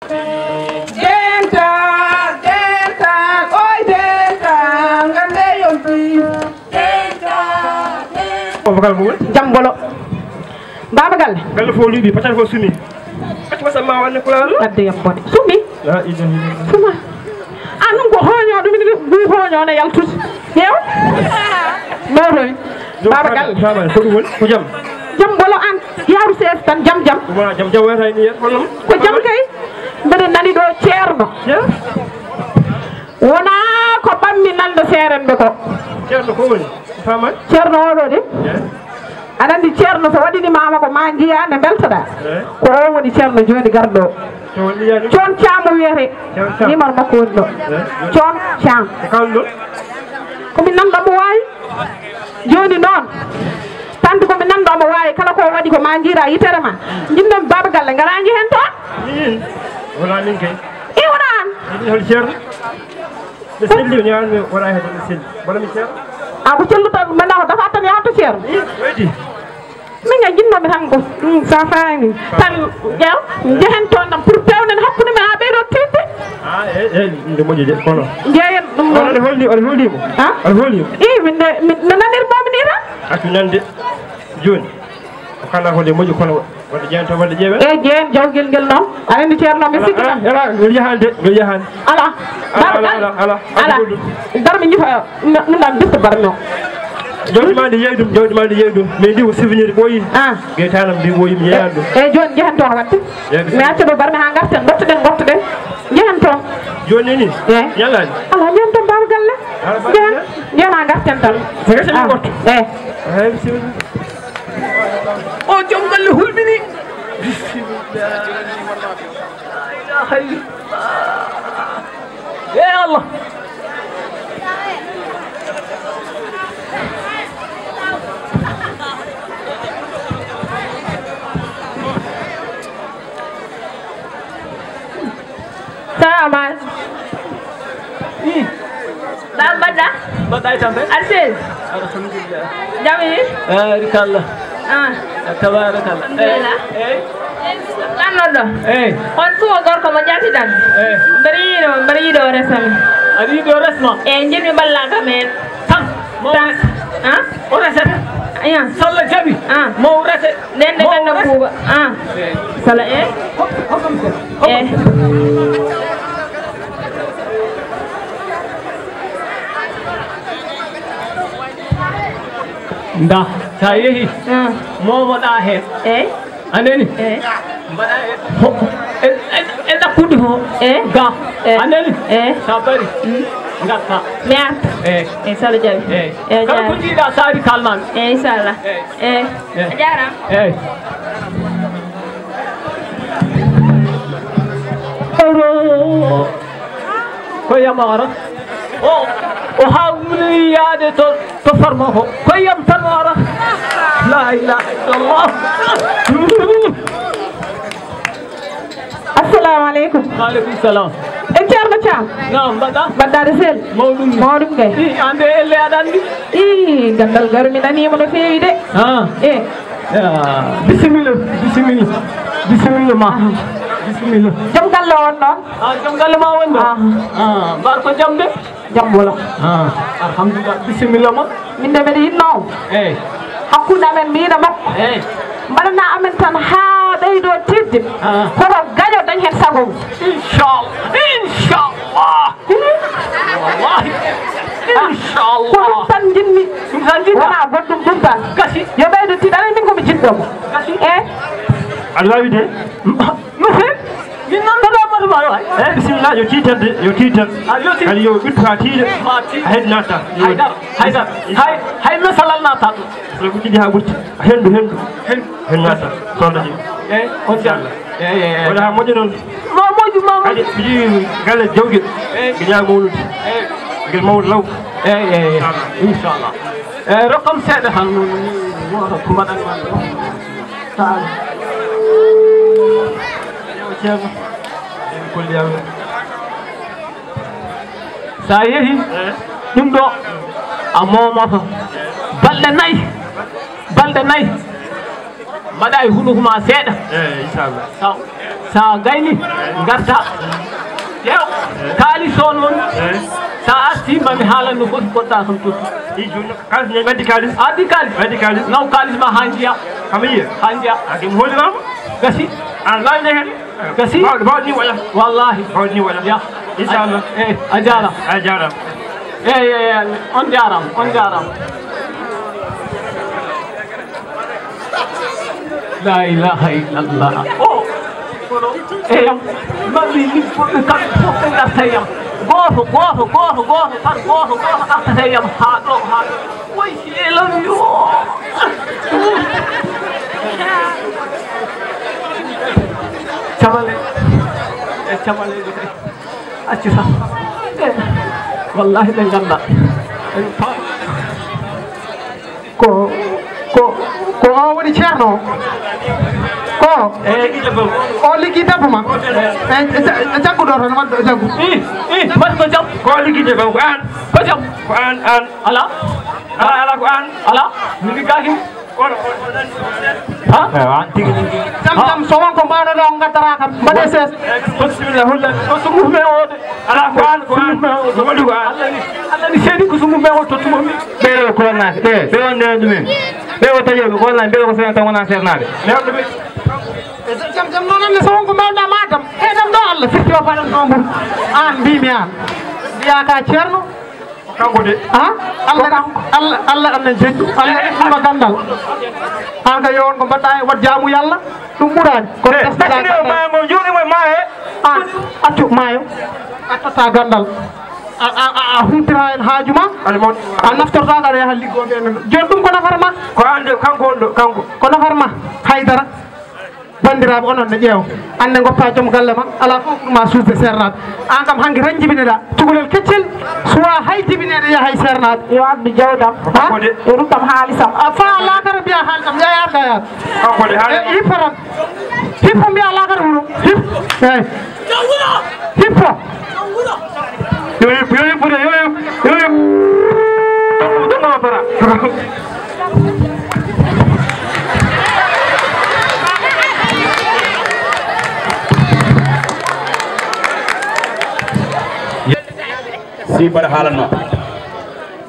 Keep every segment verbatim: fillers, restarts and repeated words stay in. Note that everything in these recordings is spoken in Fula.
Dental, dental, oy dental, ngande yonti. Dental, dental. O vocal ko woni? Jambolo. Baba Galle. Galle fof liɓi, patal fof sumi. Accu wasa ma wanne pulaar. Adde yam bone. Sumi. La ilaha illallah. Suma. An ɗum ko hooño, ɗum ina ɗum hooño ne yaltude. Yew. Mawɗo mi. Baba Galle. Fama, ko ɗum woni? Ko jam. Jambolo an. Yaaru sees tan, jam, jam. Wona jam, jam wayata ni yet, hono? Ko jam kay. Mbeɗa nani ɗo ceerno. Ceerno? Wona ko ɓammi nande seerenɓe ko. Ceerno ko woni? Fama? Ceerno oɗo de. Yes. Aɗa anndi ceerno so waɗini mama ko ma njiya nde mbeltoɗa. Eh. Ko o woni ceerno jooni garɗo o. To woni yiya ɗum? Coon Caam o wiyete. Coon Caam. Numéro makko woni ɗo. Eh. Coon Caam. E kawle ɗo? Ko min nanɗo mo waawi. Jooni noon. Tanti ko min nanɗo mo waawi. Kala ko o waɗi ko ma njiira yitere ma. Njinnoo mi Baba Galle ngara njehen toon. Ii. Wonaa min kay. Ii wonaa aan. Hol ceerno? Ɓe selli, mi ñaawani, mi waɗa heen, ɓe selli. Mbaɗa mi ceerno? A ko celluɗo, mi nana ko dafa tan yahata ceerno. Ɓeydi. Min ngal jinnoomi tan ko, ɗum so a faami. Tan ƴeew, njehen toon ɗam pour pewnen hakkunde men haa ɓeydo tiiɗde. Ah, eey, eey, ɗum de moƴƴi de, kono. Njeeyen ɗum ɗoon. Aɗa holdi, aɗa holdi mo? Ha? Aɗa holdi mo? Ii, min de, min no nanir momi ni tan. Accu nande. Jooni. Ko kala ko nde moƴƴi kono wadde jeyanta wadde ƴeewen. E jeen jawgel ngel noon. Aɗa anndi ceerno mi sikki. Ala, ala, ngel yahaani de, ngel yahaani. Ala. Ala, ala, ala, ala. Ala. Darmi ñifa, no, no, no, bista barmi o. Jawdi ma ndi yeeyi ɗum, jawdi ma ndi yeeyi ɗum. Mais ndi ko souvenir ɓooyi. Ah. Geytanam ndi ɓooyi, mi yeeyaani ɗum. E, e jooni njehen toon waɗde. Yeeyi. Mi acca ɗo barmi haa ngarten, ngottoɗen, ngottoɗen. Njehen toon. Jooni ni? Eh. Ñalaani? Ala, njehen toon Baba Galle. Ala, Baba Galle. Njehen, njehen haa ngarten tan. Ko resen mi ngotto. Eh. Eey, bisimilla. O joom galle hulɓini. Bisimilla. La ilaha illallah. Ey Allah. Salaam aleykum. Ii. Baba mbaɗɗa? Mbaɗɗa e tampere? Aɗa selli? Alhamdulillah. Jam ni? Barikalla. Ah. Tabarakallah. Alhamdulillah. Eey. Lannoɗo. Eey. On suwa gorko mo jaltiɗan. Eey. Mbeɗa yiɗo, mbeɗa yiɗo o resa mi. Aɗa yiɗi o resma? Eey, njiɗmi ballal kam heen. Tan? Mo o resa? Ah? O resata? Ayan. So Allah jaɓi? Ah. Mo o rese? Nden de mo o ganndo rese? Buuba. Ah. Eey. Sala, eh? Hop, hop, hop, hop. Eh. Nda, sa yehi, ah, momoɗa hen. Eey. A nani? Eey. Mbaɗa hen. Ho-, e, e, e ɗakkude ho. Eey. Ga. Eey. A nani? Eey. Sa bari. Mm. Ngatta. Mi arta. Eey. Eey, sala jawi. Eey. Eey, kala ko jawi. Jiiɗa sari kalmami. Eey, inchallah. Eey. Eey. Eey. A jaaraama. Eey. Ko yam o ara. O, o haawni yaade to, to farma ko. Ko yam tan o ara. La ilaha illallah. Assalamu aleykum. Wa aleykum salam. E Ceerno Caam. Naam, mbaɗɗa? Mbaɗɗa aɗa selli? Mawɗum ni. Mawɗum kay. I, an de elle aɗa anndi? I, ganndal garu mi naniima no feewi de. Ah. E. Ah, bisimilla, bisimilla, bisimilla ma. Aha. Bisimilla. Joom galle on noon? Ah, joom galle ma woni ɗo? Aha. Ah, mbar ko jam de? Jam wala. Ah, alhamdulillah, bisimilla ma. Min de mbeɗa yiɗnoo. Eey. Hakkunde amen mbiɗa makko. Eey. Mbaɗana amen tan haa ɓeydo tiiɗde. Ah. Koto gaño dañ heen sago. Inchallah, inchallah. Wallahi. Ah, inchallah. Ko ɗum tan njiɗmi. Ɗum tan njiɗɗa? Wona goɗɗum, ɗum tan. Gasi. Yo ɓeydo tiiɗde, aɗa min ko mi jiɗɗo mo. Gasi. E? Aɗa waawi de? No feewi. Min noon ɗo ɗo moto ma waay. E, bisimilla, yo tiitan de, yo tiitan. Ah, yo tiitan. Kadi yo ɓittu haa tiiɗa. Ma tiiɗa. A heɗi natta. Haydara, haydara. Hay, hay mesalal natta ɗum. So ko jiɗi haa ɓurti. Henndu, henndu. Henndu. Henndu natta. Soxna ji. Eey, on jam. Inchallah. Eey, eey, eey. Waɗa haa moƴƴa noon. Ma moƴƴu, ma moƴƴu. Kadi, mi yii galle jawgel. Eey. Ngel ñaama mawnude. Eey. Ngel mawna law. Eey, eey, eey. Inchallah. Inchallah. Eey, rokkam seeɗa tan, woto ko mbaɗan ma. Taal. Yo ceerno. Eey, kolli Allah. So a yehi, eh, ɗum ɗo, a moomoto balɗe nayi, balɗe nayi, mbaɗa e hunuko ma seeɗa. Eh, inchallah. Taw, Sa gayni, garta. Ƴeew, kaalis o noon. Eh. Sa arti, mami haalan no foti poɗɗa kam tottu. I jooni, kaalis ne waddi kaalis? Addi kaalis. Waddi kaalis? Naw kaalis ma haa njiya. Kam yiya? Haa njiya. A ɗum hooliraama? Gasi. An laawi ne heen? Gasi. Mawɗo, mawɗo ni waɗa. Wallahi. Mawɗo ni waɗa. Ya. Inchallah. Eh, a jaaraama. A jaaraama. Eh, eh, eh, on jaaraama, on jaaraama. La ilaha illallah. Oh. Eyam. Mami ni fof ɓe kamɓe fof ɓe ngarta e yam. Gooto, gooto, gooto, gooto, tan gooto, gooto artata e yam haa ɗo, haa ɗo. Woy, si e lawi, oh. Camale. E camale ɗo kay. Accu tan. Eh, wallahi ɓe ngannda. Ko, ko, ko o woni ceerno o? Ko? Eh, o liggi debbo ma? Eh, ja-, jaggu ɗo tan, waɗ ɗo, jaggu. I, i, mbaɗ ko jam. Ko liggi debbo, ko an. Ko jam. Ko an, an. Ala. Ala, ala, ko an. Ala. Mi liggaaki. Ha? Ewa, an tigi tigi. Jam, jam, so won ko mbaɗoɗon, ngaddaraa kam. Mbaɗee sees. Bismillah, hulla. Ko sunguf me o de. Ala ko an, ko an. Sunguf me o de. Ko waɗi ko an. Allah ni, Allah ni seedi ko sunguf me o tottumo mi. Ɓe ɗo ko wonnaade. Ɓe, ɓe wonde ɗumen. Ɓe o taƴooɓe ko wonnaade, ɓe ko seeɗa tan wonaa seernaaɓe. Newɗo ɓe. E jam, jam, noon ne, so won ko mbawɗa ma dam. Heɗam ɗo Allah firti o paɗan ɗo mburu. An mbimi an. Mbiya ka ceerno. Kanko de. Ha? Allah, Allah, Allah, Allah joƴƴu. Allah rokkuno gandal. An ka yo on ko mbaɗɗa e wat jaamu Yalla, ɗum ɓuraani. Kono eh, ɓesɗa ɗaɗɗini o gandal. Maayo ngo, jooɗi mo e maayo. An, accu maayo. A totta gandal. A, a, a, a humpira en haaju ma. Almon. A naftorta ka yaha liggooɓe en. Jooni ɗum ko nafar ma? Ko an de, kanko on ɗo, kanko. Ko nafar ma? Haydara. Banndiraaɓe, onon ne ƴeewa. An ne ngoppa joom galle ma, alaa fof ɓurma suusde seernaaɓe. Aan kam hanki tan jibineɗaa. Cukalel keccel suwaa hay jibineede yaha e seernaaɓe. Yo addu jawdam. Ha? Yo ruttam haalisam. A faa laakara mbiya haalisam, yaa yaar gaa yaar. Kanko de haali. E, hippo tan. Hippo mbiya laakara wuro. Hip. Eey. Hippo. Yo hippo, yo hippo de, yo hippo, yo hippo. Tongo, tongo ma para. Si mbaɗa haalan ma.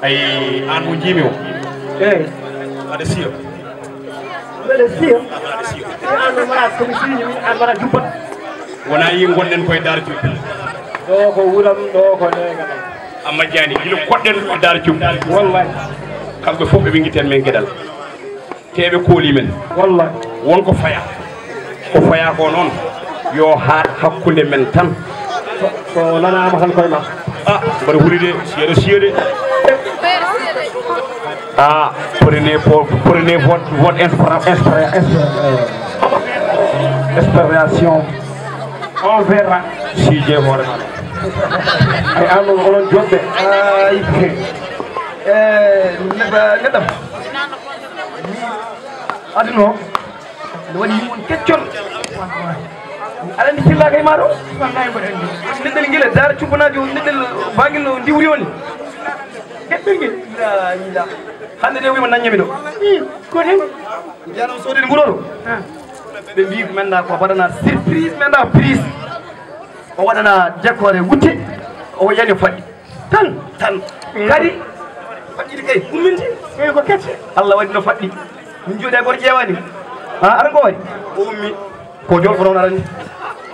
Ay, aan mo njiimi o. Eey. Aɗa siyo. Mbeɗa siyo. Aɗa siyo. Aan no mara, so mi siñi, aan mara jubbat. Wona yi ngonɗen koye Daara Cuuɗi. Ɗo ko wuram, ɗo ko leegal am. A majjaani, gila koɗɗen e Daara Cuuɗi. Wallahi. Kamɓe fof ɓe ɓe ngitti en men geɗal. Te ɓe kooli men. Wallahi. Won ko faya. Ko faya ko noon, yo haaɗ hakkunde men tan. So, so nanaama tan koye ma. Ah, mbaɗa huli de, siya de, siya de. Ah, prenez po-, prenez votre, votre inspira-, inspira-, inspira-, euh, inspiration. On verra. Si Dieu vous remet. Ay, aan noon, onon joɗɓe. Ay. Eh, neɗɗo, neɗɗam. Aduna o, nde waɗi yimɓe keccol. Aɗa anndi fillaka e maa ɗo? Wallahi mboɗo anndi. Neɗɗel ngel e Daara Cubbanaajo, neɗɗel bangel no ndiwri woni. Heɓɓel ngel. La ilaha. Hannde de wima naññami ɗo. Ih, ko hen? Mbiyano soodede nguro ɗo. Ah. Ɓe mbi men da ko waɗana surprise, men da prise. O waɗana décoré wutte, o yani faɗɗi. Tan, tan. Eh. Kadi, faɗɗiɗi kay, umminte. Eh, ko kecce. Allah waɗi no faɗɗi. Min jooɗi e goto ƴeewani. Ha, aɗa ko waɗi? O ummi. Ko jol ko noon arani.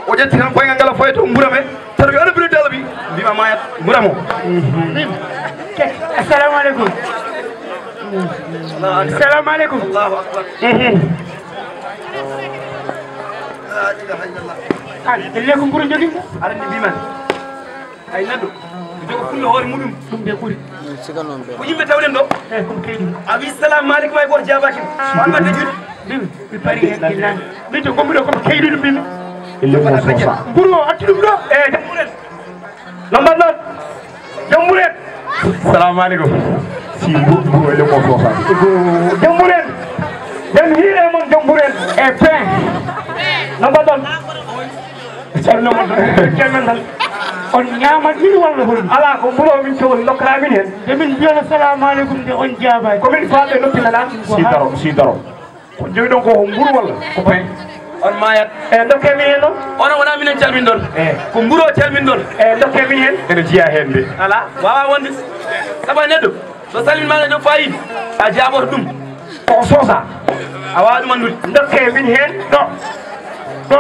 O ƴetti tan koyngal ngal o foyto mbura me. Tan yo aɗa bino dalabi. Mbima mayat mbura mo. Assalamu aleykum. Assalamu aleykum. Allahu akbar. Mhm. La ilaha illallah. An, elle ko mburu jogin? Aɗa anndi mbiman. Ay neɗɗo, ko jogo fulla hoore muɗum. Ɗum de ɓuri. Ko yimɓe tawɗen ɗo. Eyi, ko mi keyɗi. A wi salamu aleykum, hay gooto jaabaaki. Ko an wadde juuɗe. Min, mi parii heen ɗi naan. Min to ngommi ɗo, ko mi keyɗi ɗum min. Mburu o, atti ɗum ɗo. Eyi, jam ɓuren. No mbaɗɗon? Jam ɓuren. Salamu aleykum. Si mbu-, mburu e lemon sosa. Jamburen. Jam hiire mon jamburen. E pain. No mbaɗɗon? Ceerno mon tan, ceerno men tan. On ñaamat min walla hol? Alaa, ko mburu o min cohli, ndokkata min heen. Nde min mbiyata salaamu aleykum nde on jaabaani. Ko min faalɓe noppi nana. Si daro, si daro. Ko jogiɗon ko, ko mburu walla ko pain? On maayat. E dokke min heen noon. Onon wonaa minen calminɗon. E. Ko mburo calminɗon. E dokke min heen. Ene jeyaa heen de. Alaa, waawaa wonde. Sabu neɗɗo, so salminaama neɗɗo faayi, a jaaboto ɗum. Ko sosa. A waawaa ɗum anndude. Dokke min heen. Ɗo. Ɗo.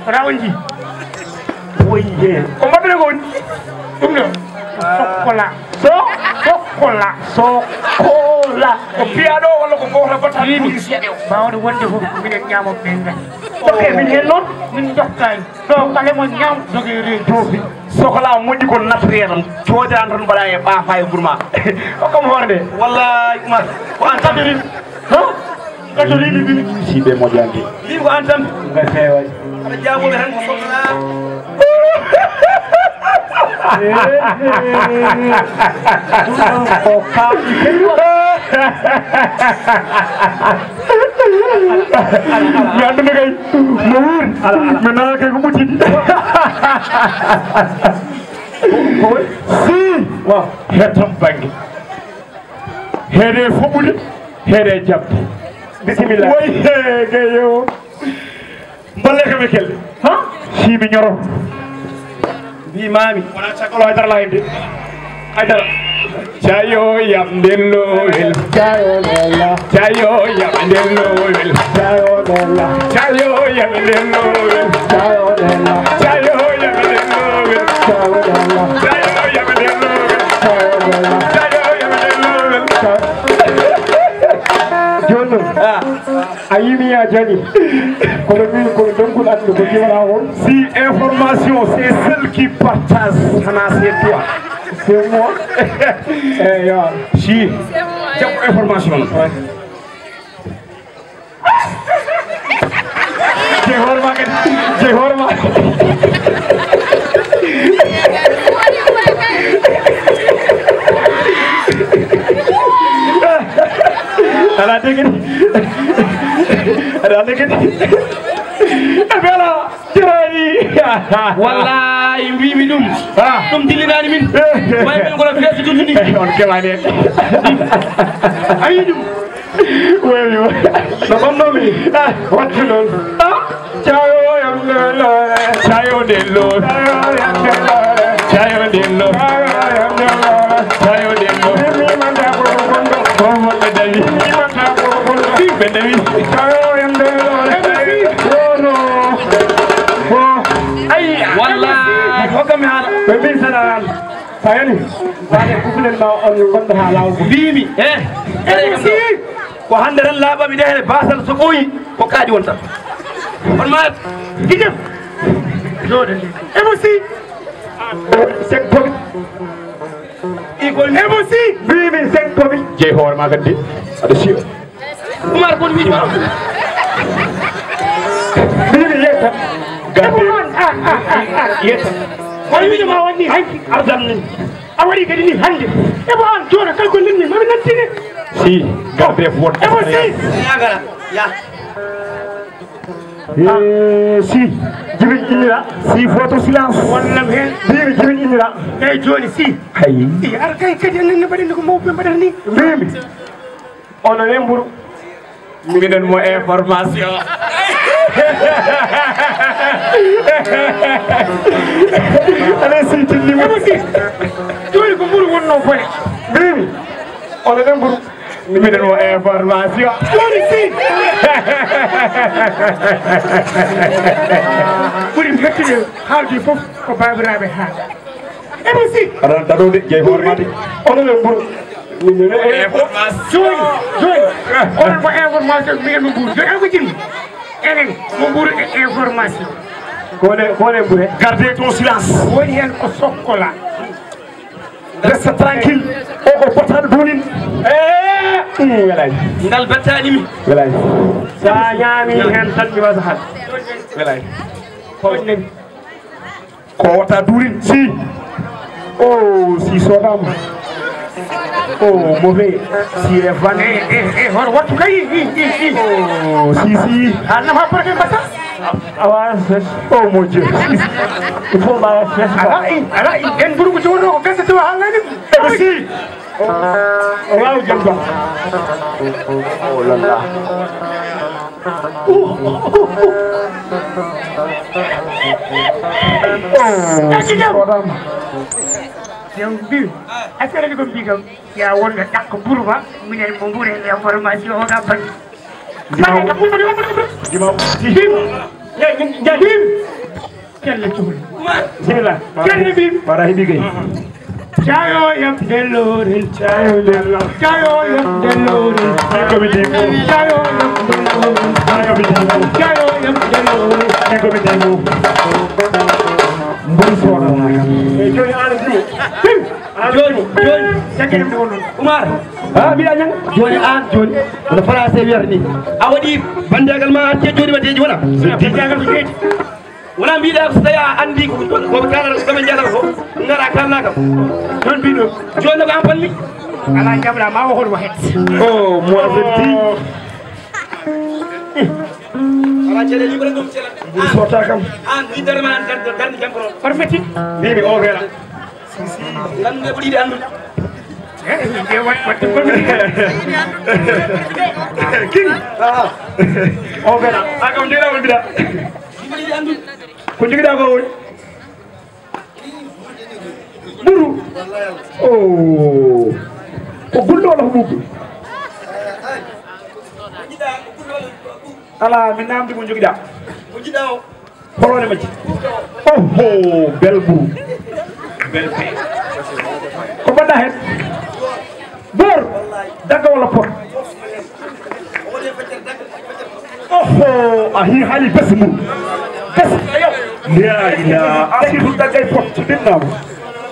Rawnji. Woyi heen. Ko mbaɗɗen ko woni? Ɗum ɗo. Sokkola. So? Sokkola. Sokkola. Ko piyaa ɗo walla ko gooto batta? Wiimi, ɓuri seeɗa o. Baawɗo wonde fof, minen ñaamo ɓe ngaa. Dokke min heen noon? Min dokkay. Ɗo kala mo ñaam, dogee reedu. Joofi. Sokkola moƴƴi ko naturel tan. Cooda tan mbaɗa e ɓaafa e gurma. Hokkam hoore nde. Wallaay, Umar. Ko an tan. Ha? Gadoriiɓe mbiimi. Si ɓe moƴƴaani. Mbiimi ko an tan. Nga feewaani. Aɗa jaaboo ɓe tan ko sohlaa. Ɗum ɗon ko kaaɗi kadi. Mi anndude kay. No wuuri. Mi nana kay ko ɓuttidi. Ko, ko, si. Waaw. Hettam bannge. Heede fuɓɓude, heede jaɓde. Bisimilla. Woy, he, geyo. Mballe kam e kelle. Ha? Si mi ñoro. Mbii maami. Wona caggal o haydara la hende. Haydara. Cayo yam ndellowel. Cayo ndella. Cayo yam ndellowel. Cayo ndella. Cayo yam ndellowel. Cayo ndella. Cayo yam ndellowel. Cayo ndella. Cayo yam ndellowel. Cayo ndella. Cayo yam ndellowel. Cayo. Jooni noon. Ah. A yimi ya jani. Kono min kono donkul aduna ko jiwata on. Si information c'est celle qui partage hana c'est toi. C'est moi. Eh, yo. Si. Jam information. Ouais. Je horma kadi. Je horma. Ala degini. Ala degini. Bela. Tirani. Wallahi, mbimi ɗum. Ah. Ɗum dillinani min. Eh. Way min kono feesu tutuni. Eh, on kewani. Ayi ɗum. Wewi. No bonnomi. Ah. Wattu noon. Ah. Cayo yam lolo. Cayo de lo. Cayo yam lolo. Cayo de lo. Cayo yam lolo. Cayo de lo. Mimi manda ko kondo. Ko mo be dawi. Mimi manda ko kondo. Be dawi. Cayo yam lolo. Wono. Ko. Ay, wallahi, hokkam mi haala. Ɓe mbi sana an. Sa yani, mbaɗe kufulen ma on gonɗo ha laawol. Mbimi, eh, ene kam ɗo. Ko hande tan laaɓami nde hene basal so ɓooyi, ko kaaɗi wonta. On ma, gijam. Jooɗe. Emo si. Sen komi. Iko emo si. Mbimi sen komi. Jeyi hoore ma kadi. Aɗa siyo. Umar, kon miijo ma. Mbiɗo yetta. Gande. Yetta. Kon miijo ma wonni hanki ardan ni. A waɗi kadi ni hande. Ebo an jooɗo kay ko ninni mami nantine. Si, garde fo. Ebo si. Yagara. Ya. Eh, si. Jibin innira. Si, photo silence. Wonnam hen. Mbiɗo jibin innira. Eyyi, joni si. Hayi. Si, ar kay kadi enen ne mbaɗen ko mawɓe mbaɗata ni. Mbimi. Onon e mburu. Minen mo information. Allez, si tinni mo. Emo si. Joni ko mburu wonno bone. Mbimi. Onon e mburu. Minen mo information. Joni si. Ɓuri mettude haalde fof ko baabiraaɓe haala. Emo si. Aɗa daɗo de, jeyi hoore ma de. Onon e mburu. Min ne information. Joni, joni. Onon ko information, minen mo mburu. Joni, en ko jinmi. Enen, mo mburu e information. Ko ne, ko ne mbure? Gardez ton silence. Woni hen ko sokkola. Reste tranquille. O ko potal dunin. Eh, mm, welay. Ngal bettani mi. Welay. Sa ñaami hen tan mi wasa hal. Welay. Ko nani? Ko wota durin, si. Oh, si sodama. Oh, mauvais. Si e van. Eh, eh, eh, hoto wattu kay. I, i, i. Oh, si, si. Haalnam ha barke mbasa. Awa, oh mon Dieu. Il faut mbawa fes. Ala i, ala i. En buru ko jowno ko gasa tawa haalnani. Eh, si. O wawi jom ba. Oh là là. Yo mbi, affaire ni ko mbi kam, ya wonga takko burba, minen mo mbure e information o ga bani. Jima. Jima. Jim. Jim. Kelle cuhri. Bismillah. Kelle bi. Bara hibi gay. Cayo yam delorel, cayo yam, cayo yam delorel. Min ko mi dimu. Cayo yam delorel. Min ko mi dimu. Cayo yam delorel. Min ko mi dimu. Mburu soda. E joni an dimu. An dimu. Joni, joni. Jakkere ɗum wonno. Umar. Ha, mbiɗa ñang. Joni an, joni. No français wiyata ni. A waɗi bandagal ma an te joni ma deji wona. Bandagal ko deji. Wona mbiɗa ko so tawi a anndi ko, ko kalata, ko ɓe njiyata ko, ngara kalna kam. Noon mbiɗo. Jooni ko an fanmi? Ala jaɓla ma o hol wahet. Oh, moi je dis. Ala jele libre ɗum jela. Ɗum sota kam. An ni darma an dar dar ni jam ko. Parfait. Mimi o vera. Nganndude ko ɗiɗi anndude. King. O bela. A kam jeyɗa on mbiɗa. Ko jogiɗa ko woni? Ɓuru. Oh. Ko gulɗo walla ko ɓuuɓɗo? Ala, mi namdi mo jogiɗa. Horone majji. Oho, bel ɓuru. Bel pe. Ko mbaɗɗa hen? Bor. Dagga walla pot? Oho, a hi hali bes mum. Bes, ayo. Ya, ya, a surtout daggay pot, so ɗinnama.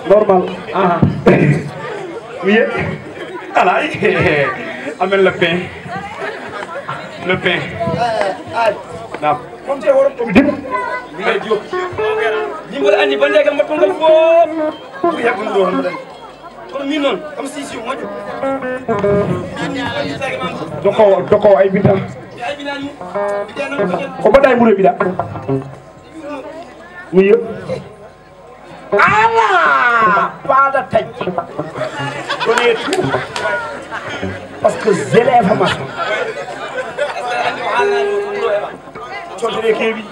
Normal. Aha. Wiye. Ala, amen le pain. Le pain. Naam. Comme te horom ko mi dimu. Mi lay diop. Ni mboɗo anndi banndeegal mbaɗgol ngal fof. Ɓuri heɓɓude ɗo hono mbaɗani. Kono min noon, kam si si moƴƴo. Min ni ko yitaake ma ngu. Doko, doko ay bita. Mi ay binani mo. Mi dena ko. Ko mbaɗa e mbuɗo mbiɗa. Miyo. Ala! Paada taƴƴe. Ɗon e tout. Parce que zélève ma. Contene keewi.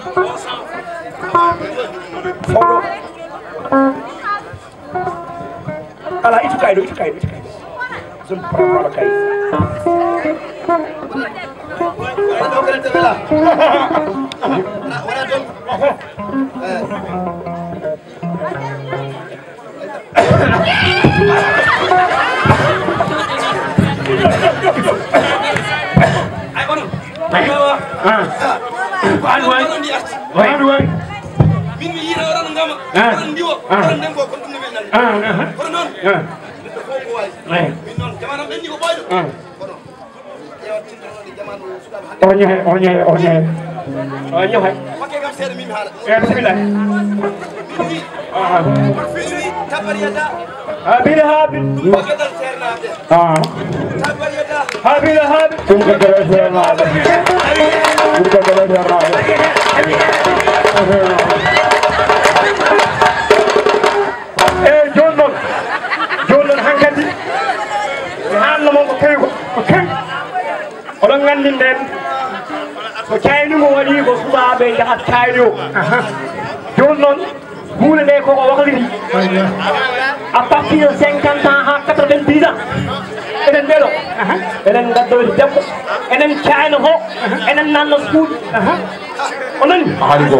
Fawɗo. Ala, itu kayɗo, itu kayɗo, itu kayɗo. Zone prend pas le cahier. Wala ɗo kala tawela. Wala ɗo. Ay, kono. Ah. Ko an wawi. Ko an wawi. Min mi yiɗa oɗon ngama. Ah. Oɗon ndiwo. Ah. Oɗon ndembo, kono ɗum no men nani. Ah, ah. Kono noon. Ah. Neɗɗo fof ko wawi. Ay. Min noon, jamanu ɓenni ko ɓooyɗo. Ah. Kono. O ñohe, o ñohe, o ñohe. O ñohe. Eh, bismillah. Aha. Habil, habil. Ah. Habil, habil. Ɗum ko dara seernaaɓe. Ɗum ko dara seernaaɓe. Eyyi, jooni noon, jooni noon, hankadi mi haalna mon ko kewi ko, ko kewi. Oɗon nganndi ndeen, ko cayni mo waɗi ko suɓaaɓe njahat cayni o. Jooni noon, huunde nde koko wakliti. À partir de cinquante ans haa quatre-vingt-dix ans, enen ɓeɗo, enen ngaddoyde debbo, enen caynoto, enen nanna suuɗi. Onon, a haali ko,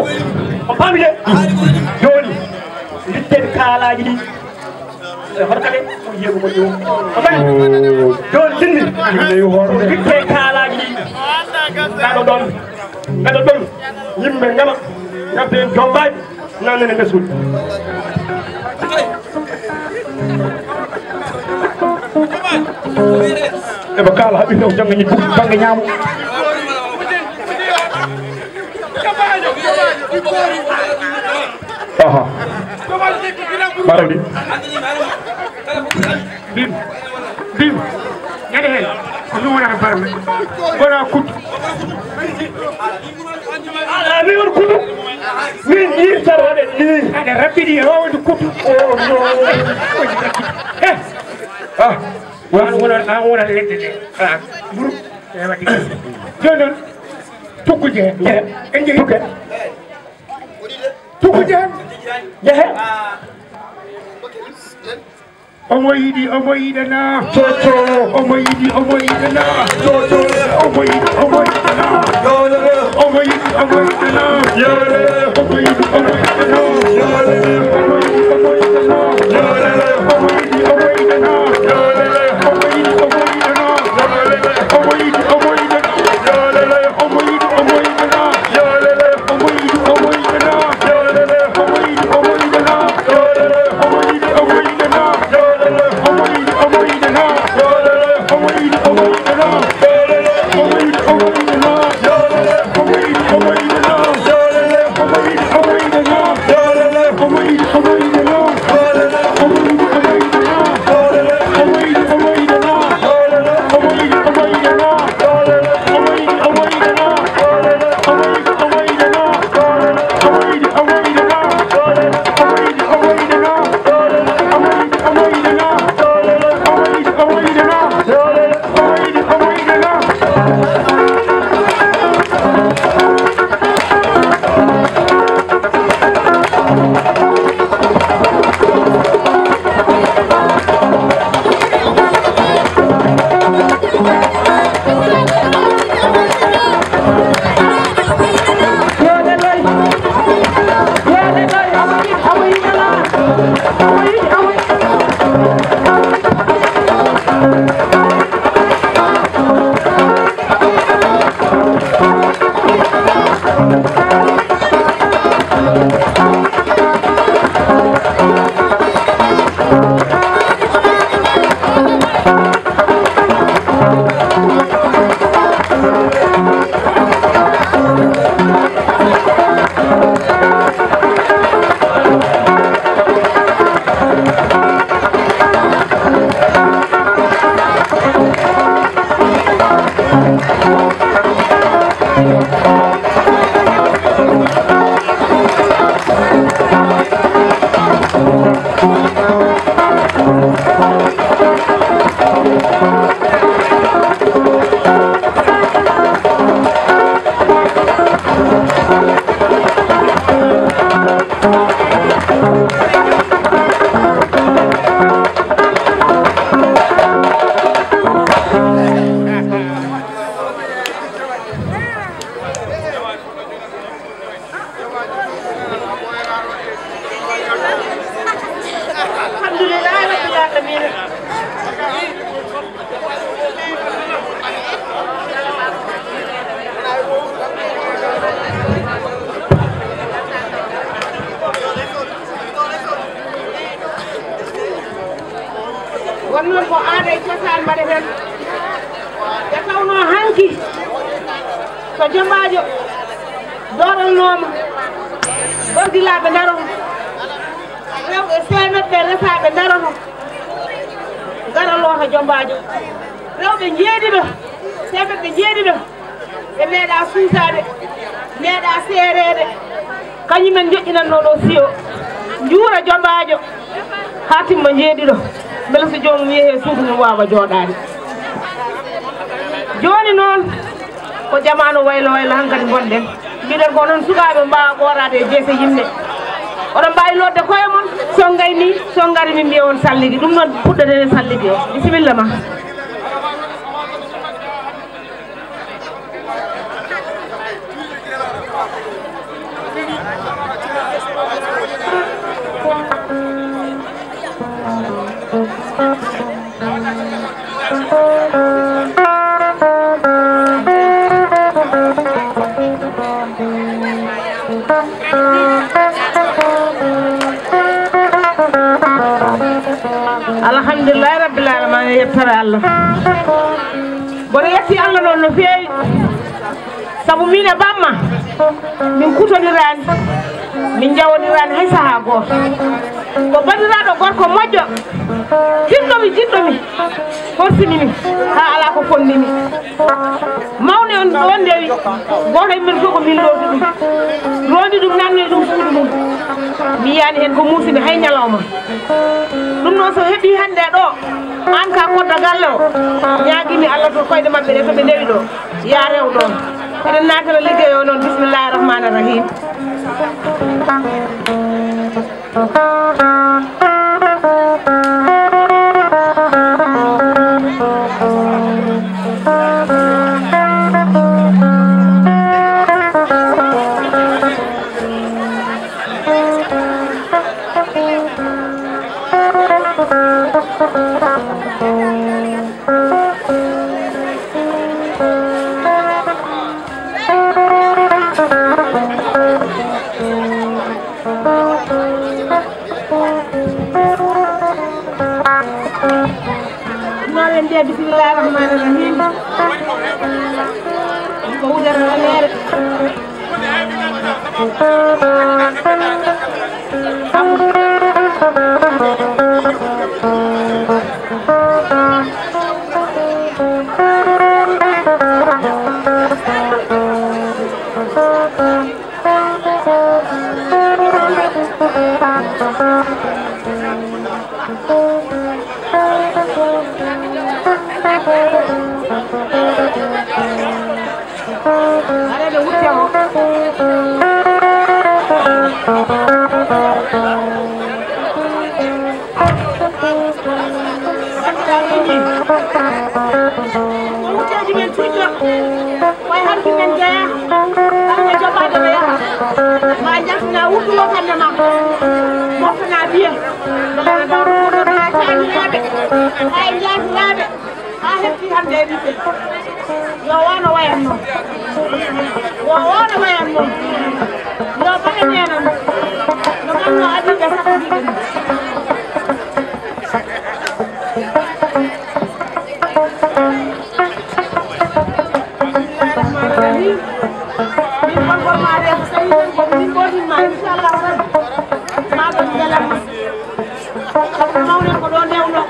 on paami de? Jooni, mbiɗten kaalaaji ɗi. E hoto kadi, ko yiyego moƴƴo. Ko kadi, jooni tinni. Mbiɗte kaalaaji ɗi. Ngaɗo ɗon, ngaɗo ɗon. Yimɓe ngama, ngadde en jombaaji, nanene ndesuuji. Eɓe kaala haɓi taw jannga ñi bannge ñaamo. Aha. Marodi. Bim. Bim. Ñande hen. Ko ɗum wonata barme. Wona kuttu. Ala mi won kuttu. Min yirtata waɗe ni. Ade rabbi ɗi o woni kuttu. Oh no. Eh. Ah. An wona, an wona ledde de. Ah. Buru. E waɗi. Jooni noon. Tukkuje, jehe. En jehi. Tukke. Tukkuje, jehe. Omo yiɗi, omo yiɗana. Toto. Omo yiɗi, omo yiɗana. Toto. Omo yiɗi, omo yiɗana. Omo yiɗi, omo yiɗana. Omo yiɗi, omo yiɗana. Omo yiɗi, omo yiɗana. Omo yiɗi, omo yiɗana. Omo yiɗi, omo yiɗana. Alhamdulillahi rabbil alamin. Won noon ko aada e cosaan mbaɗeten. Nde tawnoo hanki so jombaajo doorannooma, gorgilaaɓe ndaroto, rewɓe seemedɓe resaaɓe ndaroto, ngara loota jombaajo. Rewɓe njeeɗiɗo, seemedɓe njeeɗiɗo, ɓe meeɗaa suusaade, meeɗaa seereede. Kañum en njoƴƴinannoo ɗo siyo, njuura jombaajo haa timma njeeɗiɗo, mbele so joomum yehi e suudu mum waawa jooɗaade. Jooni noon, ko jamaanu waylo waylo hankadi ngonɗen. Mbiɗen ko onon sukaaɓe mbaawa ɓooraade e jeese yimɓe. Oɗon mbaawi lootde koye mon, so on ngaynii, so on ngarii min mbiya on salligi. Ɗum noon puɗɗoɗen e salligi o. Bisimilla ma. Alhamdulillahi rabbil alamin, yettore Allah. Mboɗo yetti Allah noon no feewi, sabu min e bamma min kutondirani, min njawondirani hay sahaa gooto. Ko bandiraaɗo gorko moƴƴo, tiɗɗo mi, jiɗɗo mi, horsini mi haa alaa ko fonni mi. Mawne on ɗo ndewi, gooto e men fof ko min looti ɗum, rondi ɗum, nanni ɗum suudu mum. Mi yiyani hen ko muusiɓe hay ñalawma. Ɗum noon so heɓi hannde ɗo, aan ka kodda galle o, ñaagimi Allah to koyɗe maɓɓe ɗe to ɓe ndewi ɗo, ya rew ɗon. Eɗen naatana liggey o noon, bismillahi rahmani rahim. Noon en mbiya bismillahi rahmani rahim. Ko wudere raneere. Wutteeji men tujjo, way harki men jeya, kamɓe joɓaade ɓe yaha. Ma njaltina wuttulo kamɓe ma, moftana biye. Taaniraaɓe, ay njaltinaaɓe, haa hefti hannde e ɓiɓɓe. Yo wano wayan noon. Yo wano wayan noon. Yo baɗe neenan. No ganno adiiɓe sakko jiɗen. Bismillahirrahmanirrahim. Min kon kon ma reeso tawi tan ko min gotin ma, inchallahu rabbi. Ma ɗon belamma. Mawnen ko ɗo ndewno.